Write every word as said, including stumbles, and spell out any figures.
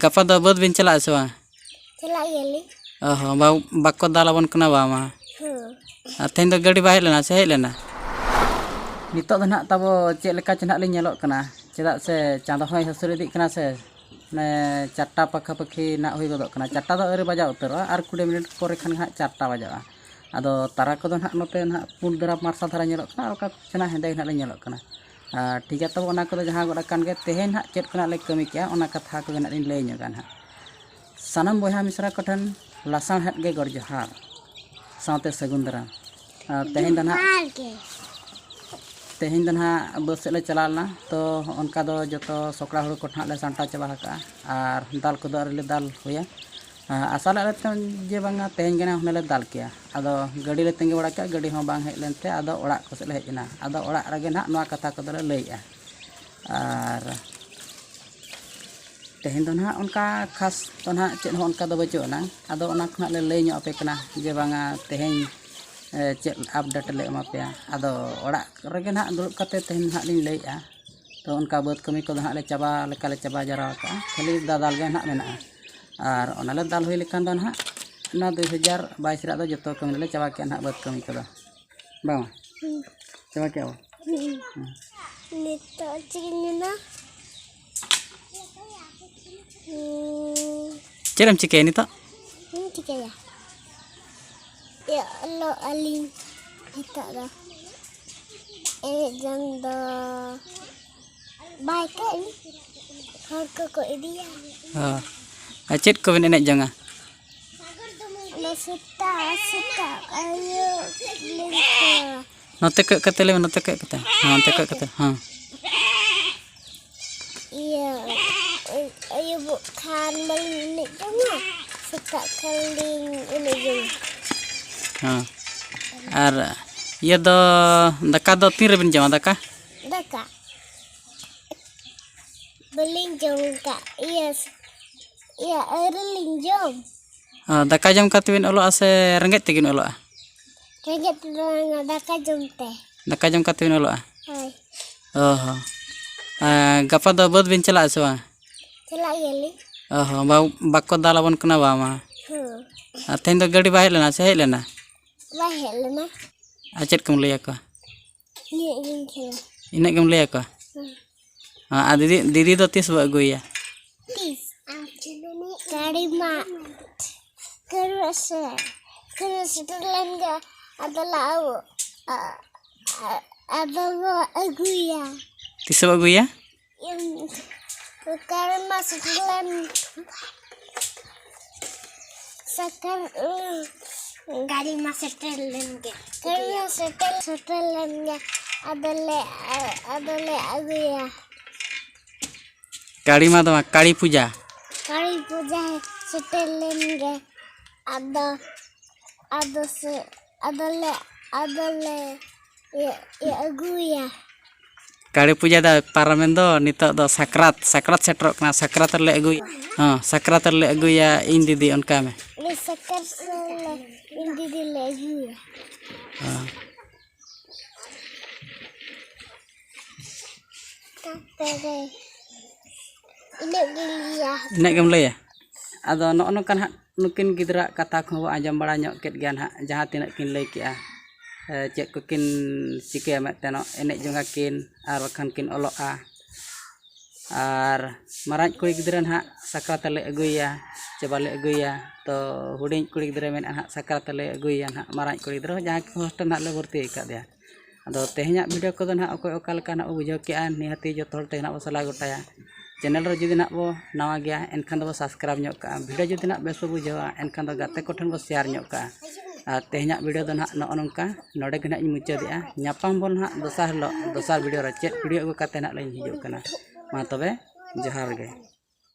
ᱜᱟᱯᱟ ᱫᱚ ᱵᱟᱹᱫᱽ ᱵᱤᱱ ᱪᱟᱞᱟᱜᱼᱟ ᱥᱮ ᱵᱟᱝ? ᱪᱟᱞᱟᱜ ᱜᱮᱭᱟᱞᱤᱧ᱾ ᱚ ᱦᱚᱸ, ᱵᱟ-, ᱵᱟᱠᱚ ᱫᱟᱞ ᱟᱵᱚᱱ ᱠᱟᱱᱟ ᱵᱟᱝ ᱢᱟ? ᱦᱮᱸ᱾ ᱟᱨ ᱛᱮᱦᱮᱧ ᱫᱚ ᱜᱟᱹᱰᱤ ᱵᱟᱭ ᱦᱮᱡ ᱞᱮᱱᱟ ᱥᱮ ᱦᱮᱡ ᱞᱮᱱᱟ? ᱱᱤᱛᱚᱜ ᱫᱚ ᱱᱟᱦᱟᱜ ᱛᱟᱵᱚ ᱪᱮᱫ ᱞᱮᱠᱟ ᱪᱚ ᱱᱟᱦᱟᱜ ᱞᱤᱧ ᱧᱮᱞᱚᱜ ᱠᱟᱱᱟ, ᱪᱮᱫᱟᱜ ᱥᱮ ᱪᱟᱸᱫᱚ ᱦᱚᱸᱭ ᱦᱟᱹᱥᱩᱨ ᱤᱫᱤᱜ ᱠᱟᱱᱟ ᱥᱮ, ᱢᱟᱱᱮ ᱪᱟᱨᱴᱟ ᱯᱟᱠᱷᱟᱯᱟᱹᱠᱷᱤ ᱱᱟᱦᱟᱜ ᱦᱩᱭ ᱜᱚᱫᱚᱜ ᱠᱟᱱᱟ᱾ ᱪᱟᱨᱴᱟ ᱫᱚ ᱟᱹᱣᱨᱤ ᱵᱟᱡᱟᱣ ᱩᱛᱟᱹᱨᱚᱜᱼᱟ, ᱟᱨ ᱠᱩᱲᱤ ᱢᱤᱱᱤᱴ ᱯᱚᱨᱮ ᱠᱷᱟᱱ ᱜᱮ ᱱᱟᱦᱟᱜ ᱪᱟᱨᱴᱟ ᱵᱟᱡᱟᱜᱼᱟ᱾ ᱟᱫᱚ ᱛᱟᱨᱟ ᱠᱚᱫᱚ ᱱᱟᱦᱟᱜ ᱱᱚᱛᱮ ᱱᱟᱦᱟᱜ ᱯᱩᱸᱰ ᱫᱷᱟᱨᱟ ᱢᱟᱨᱥᱟᱞ ᱫᱷᱟᱨᱟ ᱧᱮᱞᱚᱜ ᱠᱟᱱᱟ, ᱟᱨ ᱚᱠᱟ ᱪᱚ ᱱᱟᱦᱟᱜ ᱦᱮᱸᱫᱮ ᱜᱮ ᱱᱟᱦᱟᱜ ᱞᱤᱧ ᱧᱮᱞᱚᱜ ᱠᱟᱱᱟ᱾ ᱟᱨ ᱴᱷᱤᱠ ᱜᱮᱭᱟ, ᱛᱚᱵᱮ ᱚᱱᱟ ᱠᱚᱫᱚ ᱡᱟᱦᱟᱸ ᱜᱚᱫ ᱟᱠᱟᱱ ᱜᱮ, ᱛᱮᱦᱮᱧ ᱱᱟᱦᱟᱜ ᱪᱮᱫ ᱠᱚ ᱱᱟᱦᱟᱜ ᱞᱮ ᱠᱟᱹᱢᱤ ᱠᱮᱜᱼᱟ, ᱚᱱᱟ ᱠᱟᱛᱷᱟ ᱠᱚᱜᱮ ᱱᱟᱦᱟᱜ ᱞᱤᱧ ᱞᱟᱹᱭ ᱧᱚᱜᱟ ᱱᱟᱦᱟᱜ᱾ ᱥᱟᱱᱟᱢ ᱵᱚᱭᱦᱟ ᱢᱤᱥᱨᱟ ᱠᱚᱴᱷᱮᱱ ᱞᱟᱥᱟᱲᱦᱮᱫ ᱜᱮ ᱜᱚᱰ ᱡᱚᱦᱟᱨ, ᱥᱟᱶᱛᱮ ᱥᱟᱹᱜᱩᱱ ᱫᱟᱨᱟᱢ᱾ ᱟᱨ ᱛᱮᱦᱮᱧ ᱫᱚ ᱱᱟᱦᱟᱜ, ᱡᱚᱦᱟᱨ ᱜᱮ᱾ ᱛᱮᱦᱮᱧ ᱫᱚ ᱱᱟᱦᱟᱜ ᱵᱟᱹᱫᱽ ᱥᱮᱫ ᱞᱮ ᱪᱟᱞᱟᱣ ᱞᱮᱱᱟ, ᱛᱚ ᱚᱱᱠᱟ ᱫᱚ ᱡᱚᱛᱚ ᱥᱚᱠᱲᱟ ᱦᱩᱲᱩ ᱠᱚ ᱱᱟᱦᱟᱜ ᱞᱮ ᱥᱟᱢᱴᱟᱣ ᱪᱟᱵᱟ ᱟᱠᱟᱜᱼᱟ, ᱟᱨ ᱫᱟᱞ ᱠᱚᱫᱚ ᱟᱹᱣᱨᱤ ᱞᱮ ᱫᱟᱞ ᱦᱩᱭᱟ᱾ ᱟᱨ ᱟᱥᱟ ᱞᱮᱫ ᱛᱟᱦᱮᱸ ᱡᱮ ᱵᱟᱝᱟ ᱛᱮᱦᱮᱧ ᱜᱮ ᱱᱟᱦᱟᱜ ᱦᱩᱱᱟᱹᱝ ᱞᱮ ᱫᱟᱞ ᱠᱮᱭᱟ, ᱟᱫᱚ ᱜᱟᱹᱰᱤ ᱞᱮ ᱛᱤᱸᱜᱩ ᱵᱟᱲᱟ ᱠᱮᱜᱼᱟ, ᱜᱟᱹᱰᱤ ᱦᱚᱸ ᱵᱟᱝ ᱦᱮᱡ ᱞᱮᱱᱛᱮ ᱟᱫᱚ ᱚᱲᱟᱜ ᱠᱚ ᱥᱮᱫ ᱞᱮ ᱦᱮᱡ ᱮᱱᱟ᱾ ᱟᱫᱚ ᱚᱲᱟᱜ ᱨᱮᱜᱮ ᱱᱟᱦᱟᱜ ᱱᱚᱣᱟ ᱠᱟᱛᱷᱟ ᱠᱚᱫᱚ ᱞᱮ ᱞᱟᱹᱭᱮᱜᱼᱟ᱾ ᱟᱨ ᱛᱮᱦᱮᱧ ᱫᱚ ᱱᱟᱦᱟᱜ ᱚᱱᱠᱟ ᱠᱷᱟᱥ ᱫᱚ ᱱᱟᱦᱟᱜ ᱪᱮᱫ ᱦᱚᱸ ᱚᱱᱠᱟ ᱫᱚ ᱵᱟᱹᱪᱩᱜ ᱟᱱᱟ᱾ ᱟᱫᱚ ᱚᱱᱟ ᱠᱷᱚᱱᱟᱜ ᱞᱮ ᱞᱟᱹᱭ ᱧᱚᱜ ᱟᱯᱮ ᱠᱟᱱᱟ ᱡᱮ ᱵᱟᱝᱟ ᱛᱮᱦᱮᱧ, ᱮ, ᱪᱮᱫ ᱟᱯᱰᱮᱴ ᱞᱮ ᱮᱢᱟ ᱯᱮᱭᱟ᱾ ᱟᱫᱚ ᱚᱲᱟᱜ ᱨᱮᱜᱮ ᱱᱟᱦᱟᱜ ᱫᱩᱲᱩᱵ ᱠᱟᱛᱮ ᱛᱮᱦᱮᱧ ᱱᱟᱦᱟᱜ ᱞᱤᱧ ᱞᱟᱹᱭᱮᱜᱼᱟ᱾ ᱛᱚ ᱚᱱᱠᱟ ᱵᱟᱹᱫᱽ ᱠᱟᱹᱢᱤ ᱠᱚᱫᱚ ᱱᱟᱦᱟᱜ ᱞᱮ ᱪᱟᱵᱟ ᱞᱮᱠᱟ ᱞᱮ ᱪᱟᱵᱟ ᱡᱟᱣᱨᱟ ᱟᱠᱟᱜᱼᱟ, ᱠᱷᱟᱹᱞᱤ ᱫᱟᱫᱟᱞ ᱜᱮ ᱱᱟᱦᱟᱜ ᱢᱮᱱᱟᱜᱼᱟ᱾ ᱟᱨ ᱚᱱᱟ ᱞᱮ ᱫᱟᱞ ᱦᱩᱭ ᱞᱮᱠᱷᱟᱱ ᱫᱚ ᱱᱟᱦᱟᱜ ᱚᱱᱟ ᱫᱩᱭ ᱦᱟᱡᱟᱨ ᱵᱟᱭᱤᱥ ᱨᱮᱭᱟᱜ ᱫᱚ ᱡᱚᱛᱚ ᱠᱟᱹᱢᱤ ᱫᱚᱞᱮ ᱪᱟᱵᱟ ᱠᱮᱜᱼᱟ ᱱᱟᱦᱟᱜ, ᱵᱟᱹᱫᱽ ᱠᱟᱹᱢᱤ ᱠᱚᱫᱚ᱾ ᱵᱟᱝ? ᱦᱩᱸ᱾ ᱪᱟᱵᱟ ᱠᱮᱜᱼᱟ ᱵᱚ? ᱦᱩᱸ᱾ ᱦᱩᱸ᱾ ᱱᱤᱛᱚᱜ ᱪᱮᱫ ᱤᱧ ᱢᱮᱱᱟ? ᱦᱩᱸ᱾ ᱪᱮᱫ ᱮᱢ ᱪᱤᱠᱟᱹᱭᱟ ᱱᱤᱛᱚᱜ? ᱪᱮᱫ ᱤᱧ ᱪᱤᱠᱟᱹᱭᱟ? ᱤᱭᱟᱹ, ᱚᱞᱚᱜ ᱟᱹᱞᱤᱧ ᱱᱤᱛᱚᱜ ᱫᱚ᱾ ᱮᱱᱮᱡ ᱡᱚᱝ ᱫᱚ ᱵᱟᱭ ᱠᱟᱜ ᱟᱹᱧ᱾ ᱦᱚᱲ ᱠᱚᱠᱚ ᱤᱫᱤᱭᱟ᱾ ᱚ᱾ ᱟᱨ ᱪᱮᱫ ᱠᱚᱵᱮᱱ ᱮᱱᱮᱡ ᱡᱚᱝᱟ? ᱚᱱᱟ ᱥᱮᱛᱟᱜ, ᱥᱮᱛᱟᱜ ᱟᱹᱭᱩᱵ ᱞᱤᱧ ᱠᱷᱮᱞᱟ᱾ ᱱᱚᱛᱮ ᱠᱚᱭᱚᱜ ᱠᱟᱛᱮ ᱞᱟᱹᱭ ᱢᱮ, ᱱᱚᱛᱮ ᱠᱚᱭᱚᱜ ᱠᱟᱛᱮ᱾ ᱦᱮᱸ, ᱚᱱᱛᱮ ᱠᱚᱭᱚᱜ ᱠᱟᱛᱮ᱾ ᱦᱮᱸ᱾ ᱤᱭᱟᱹ, ᱟᱹᱭᱩᱵᱚᱜ ᱠᱷᱟᱱ ᱢᱟᱞᱤᱧ ᱮᱱᱮᱡ ᱡᱚᱝᱟ, ᱥᱮᱛᱟᱜ ᱠᱷᱟᱱ ᱞᱤᱧ ᱮᱱᱮᱡ ᱡᱚᱝᱟ᱾ ᱦᱮᱸ᱾ ᱟᱨ ᱤᱭᱟᱹ ᱫᱚ, ᱫᱟᱠᱟ ᱫᱚ ᱛᱤᱱ ᱨᱮᱵᱤᱱ ᱡᱚᱢᱟ ᱫᱟᱠᱟ? ᱫᱟᱠᱟ? ᱵᱟᱹᱞᱤᱧ ᱡᱚᱢ ᱠᱟᱜ, ᱤᱭᱟᱹ, ᱤᱭᱟᱹ, ᱟᱹᱣᱨᱤ ᱞᱤᱧ ᱡᱚᱢ᱾ ᱚ, ᱫᱟᱠᱟ ᱡᱚᱢ ᱠᱟᱛᱮ ᱵᱤᱱ ᱚᱞᱚᱜᱼᱟ ᱥᱮ ᱨᱮᱸᱜᱮᱡ ᱛᱮᱜᱮᱵᱤᱱ ᱚᱞᱚᱜᱼᱟ? ᱨᱮᱸᱜᱮᱡ ᱛᱮ ᱫᱚ ᱵᱟᱝᱟ, ᱫᱟᱠᱟ ᱡᱚᱢ ᱛᱮ᱾ ᱫᱟᱠᱟ ᱡᱚᱢ ᱠᱟᱛᱮ ᱵᱤᱱ ᱚᱞᱚᱜᱼᱟ? ᱦᱳᱭ᱾ ᱚ ᱦᱚᱸ᱾ ᱟᱨ ᱜᱟᱯᱟ ᱫᱚ ᱵᱟᱹᱫᱽ ᱵᱤᱱ ᱪᱟᱞᱟᱜᱼᱟ ᱥᱮ ᱵᱟᱝ? ᱪᱟᱞᱟᱜ ᱜᱮᱭᱟᱞᱤᱧ᱾ ᱚ ᱦᱚᱸ, ᱵᱟ-, ᱵᱟᱠᱚ ᱫᱟᱞ ᱟᱵᱚᱱ ᱠᱟᱱᱟ ᱵᱟ ᱢᱟ᱾ ᱦᱮᱸ᱾ ᱟᱨ ᱛᱮᱦᱮᱧ ᱫᱚ ᱜᱟᱹᱰᱤ ᱵᱟᱭ ᱦᱮᱡ ᱞᱮᱱᱟ ᱥᱮ ᱦᱮᱡ ᱞᱮᱱᱟ? ᱵᱟᱭ ᱦᱮᱡ ᱞᱮᱱᱟ᱾ ᱟᱨ ᱪᱮᱫ ᱠᱚᱢ ᱞᱟᱹᱭ ᱟᱠᱚᱣᱟ? ᱤᱱᱟᱹᱜ ᱜᱤᱧ ᱠᱷᱮᱞᱟ᱾ ᱤᱱᱟᱹᱜ ᱜᱮᱢ ᱞᱟᱹᱭ ᱟᱠᱚᱣᱟ? ᱦᱮᱸ᱾ ᱦᱮᱸ, ᱟᱨ ᱫᱤᱫᱤ, ᱫᱤᱫᱤ ᱫᱚ ᱛᱤᱥ ᱵᱚ ᱟᱹᱜᱩᱭᱟ? ᱛᱤᱥ? ᱠᱟᱹᱲᱤ ᱢᱟ ᱠᱟᱹᱨᱩ ᱥᱮ, ᱠᱟᱹᱨᱩ ᱥᱮᱴᱮᱨ ᱞᱮᱱ ᱜᱮ, ᱟᱫᱚ ᱞᱮ ᱟᱹᱜᱩ-, ᱟ-, ᱟ-, ᱟᱫᱚ ᱵᱚ ᱟᱹᱜᱩᱭᱟ᱾ ᱛᱤᱥ ᱵᱚ ᱟᱹᱜᱩᱭᱟ? ᱤᱭᱟᱹ, ᱠᱟᱹᱨᱩ ᱢᱟ ᱥᱮᱴᱮᱨ ᱞᱮᱱ, ᱥᱮᱴᱮᱨ, ᱜᱟᱹᱲᱤ ᱢᱟ ᱥᱮᱴᱮᱨ ᱞᱮᱱ ᱜᱮ᱾ ᱜᱟᱹᱲᱤ ᱢᱟ ᱥᱮᱴᱮᱨ, ᱥᱮᱴᱮᱨ ᱞᱮᱱ ᱜᱮ᱾ ᱟᱫᱚᱞᱮ, ᱟ-, ᱟᱫᱚᱞᱮ ᱟᱹᱜᱩᱭᱟ᱾ ᱠᱟᱹᱲᱤ ᱢᱟ ᱫᱚ ᱵᱟᱝ, ᱠᱟᱹᱲᱤ ᱯᱩᱡᱟ᱾ ᱠᱟᱹᱲᱤ ᱯᱩᱡᱟ ᱥᱮᱴᱮᱨ ᱞᱮᱱ ᱜᱮ᱾ ᱟᱫᱚ, ᱟᱫᱚ ᱥᱮ, ᱟᱫᱚᱞᱮ, ᱟᱫᱚᱞᱮ ᱤᱭᱟᱹ, ᱤᱭᱟᱹ ᱟᱹᱜᱩᱭᱟ᱾ ᱠᱟᱹᱲᱤ ᱯᱩᱡᱟ ᱫᱚ ᱯᱟᱨᱚᱢᱮᱱ ᱫᱚ, ᱱᱤᱛᱚᱜ ᱫᱚ ᱥᱟᱠᱨᱟᱛ, ᱥᱟᱠᱨᱟᱛ ᱥᱮᱴᱮᱨᱚᱜ ᱠᱟᱱᱟ, ᱥᱟᱠᱨᱟᱛ ᱨᱮᱞᱮ ᱟᱹᱜᱩᱭᱟ᱾ ᱦᱮᱸ, ᱥᱟᱠᱨᱟᱛ ᱨᱮᱞᱮ ᱟᱹᱜᱩᱭᱟ ᱤᱧ ᱫᱤᱫᱤ, ᱚᱱᱠᱟᱭ ᱢᱮ᱾ ᱩᱱᱤ ᱥᱟᱠᱨᱟᱛ ᱨᱮᱞᱮ, ᱤᱧ ᱫᱤᱫᱤ ᱞᱮ ᱟᱹᱜᱩᱭᱟ᱾ ᱦᱮᱸ᱾ ᱛᱟᱨᱯᱚᱨᱮ ᱤᱱᱟᱹᱜ ᱜᱤᱧ ᱞᱟᱹᱭᱟ᱾ ᱤᱱᱟᱹᱜ ᱜᱮᱢ ᱞᱟᱹᱭᱟ? ᱟᱫᱚ ᱱᱚᱜᱼᱚ ᱱᱚᱝᱠᱟ ᱱᱟᱦᱟᱜ ᱱᱩᱠᱤᱱ ᱜᱤᱫᱽᱨᱟᱹᱣᱟᱜ ᱠᱟᱛᱷᱟ ᱠᱚᱦᱚᱸ ᱵᱚ ᱟᱸᱡᱚᱢ ᱵᱟᱲᱟ ᱧᱚᱜ ᱠᱮᱫ ᱜᱮᱭᱟ ᱱᱟᱦᱟᱜ, ᱡᱟᱦᱟᱸ ᱛᱤᱱᱟᱹᱜ ᱠᱤᱱ ᱞᱟᱹᱭ ᱠᱮᱜᱼᱟ, ᱮ, ᱪᱮᱫ ᱠᱚᱠᱤᱱ ᱪᱤᱠᱟᱹᱭᱟ ᱢᱮᱱᱛᱮ, ᱱᱚᱜ ᱮᱱᱮᱡ ᱡᱚᱝᱟ ᱠᱤᱱ ᱟᱨ ᱵᱟᱠᱷᱟᱱ ᱠᱤᱱ ᱚᱞᱚᱜᱼᱟ᱾ ᱟᱨ ᱢᱟᱨᱟᱝ ᱠᱩᱲᱤ ᱜᱤᱫᱽᱨᱟᱹ ᱱᱟᱦᱟᱜ ᱥᱟᱠᱨᱟᱛ ᱨᱮᱞᱮ ᱟᱹᱜᱩᱭᱮᱭᱟ ᱪᱮ ᱵᱟᱞᱮ ᱟᱹᱜᱩᱭᱮᱭᱟ, ᱛᱚ ᱦᱩᱰᱤᱧ ᱠᱩᱲᱤ ᱜᱤᱫᱽᱨᱟᱹ ᱢᱮᱱᱟᱜᱼᱟ ᱱᱟᱦᱟᱜ ᱥᱟᱠᱨᱟᱛ ᱨᱮᱞᱮ ᱟᱹᱜᱩᱭᱮᱭᱟ ᱱᱟᱦᱟᱜ, ᱢᱟᱨᱟᱝ ᱠᱩᱲᱤ ᱜᱤᱫᱽᱨᱟᱹ ᱦᱚᱸ ᱡᱟᱦᱟᱸᱭ ᱠᱚ ᱦᱳᱥᱴᱮᱞ ᱱᱟᱦᱟᱜ ᱞᱮ ᱵᱷᱚᱨᱛᱤ ᱟᱠᱟᱫᱮᱭᱟ᱾ ᱟᱫᱚ ᱛᱮᱦᱮᱧᱟᱜ ᱵᱷᱤᱰᱤᱭᱳ ᱠᱚᱫᱚ ᱱᱟᱦᱟᱜ ᱚᱠᱚᱭ ᱚᱠᱟ ᱞᱮᱠᱟ ᱱᱟᱦᱟᱜ ᱵᱚ ᱵᱩᱡᱷᱟᱹᱣ ᱠᱮᱜᱼᱟ, ᱱᱤᱦᱟᱹᱛᱤ ᱡᱚᱛᱚ ᱦᱚᱲ ᱛᱮᱜᱮ ᱱᱟᱦᱟᱜ ᱵᱚ ᱥᱟᱞᱟ ᱜᱚᱴᱟᱭᱟ᱾ ᱪᱮᱱᱮᱞ ᱨᱮ ᱡᱩᱫᱤ ᱱᱟᱦᱟᱜ ᱵᱚ ᱱᱟᱣᱟ ᱜᱮᱭᱟ, ᱮᱱᱠᱷᱟᱱ ᱫᱚᱵᱚ ᱥᱟᱵᱥᱠᱨᱟᱭᱤᱵᱽ ᱧᱚᱜ ᱠᱟᱜᱼᱟ᱾ ᱵᱷᱤᱰᱤᱭᱳ ᱡᱩᱫᱤ ᱱᱟᱦᱟᱜ ᱵᱮᱥ ᱵᱚ ᱵᱩᱡᱷᱟᱹᱣᱟ, ᱮᱱᱠᱷᱟᱱ ᱫᱚ ᱜᱟᱛᱮ ᱠᱚᱴᱷᱮᱱ ᱵᱚ ᱥᱮᱭᱟᱨ ᱧᱚᱜ ᱠᱟᱜᱼᱟ᱾ ᱟᱨ ᱛᱮᱦᱮᱧᱟᱜ ᱵᱷᱤᱰᱤᱭᱳ ᱫᱚ ᱱᱟᱦᱟᱜ ᱱᱚᱜᱼᱚ ᱱᱚᱝᱠᱟ, ᱱᱚᱰᱮ ᱜᱮ ᱱᱟᱦᱟᱜ ᱤᱧ ᱢᱩᱪᱟᱹᱫᱮᱜᱼᱟ᱾ ᱧᱟᱯᱟᱢ ᱵᱚᱱ ᱱᱟᱦᱟᱜ ᱫᱚᱥᱟᱨ ᱦᱤᱞᱳᱜ, ᱫᱚᱥᱟᱨ ᱵᱷᱤᱰᱤᱭᱳ ᱨᱮ᱾ ᱪᱮᱫ ᱵᱷᱤᱰᱤᱭᱳ ᱟᱹᱜᱩ ᱠᱟᱛᱮ ᱱᱟᱦᱟᱜ ᱞᱤᱧ ᱦᱤᱡᱩᱜ ᱠᱟᱱᱟ᱾ ᱢᱟ ᱛᱚᱵᱮ, ᱡᱚᱦᱟᱨ ᱜᱮ᱾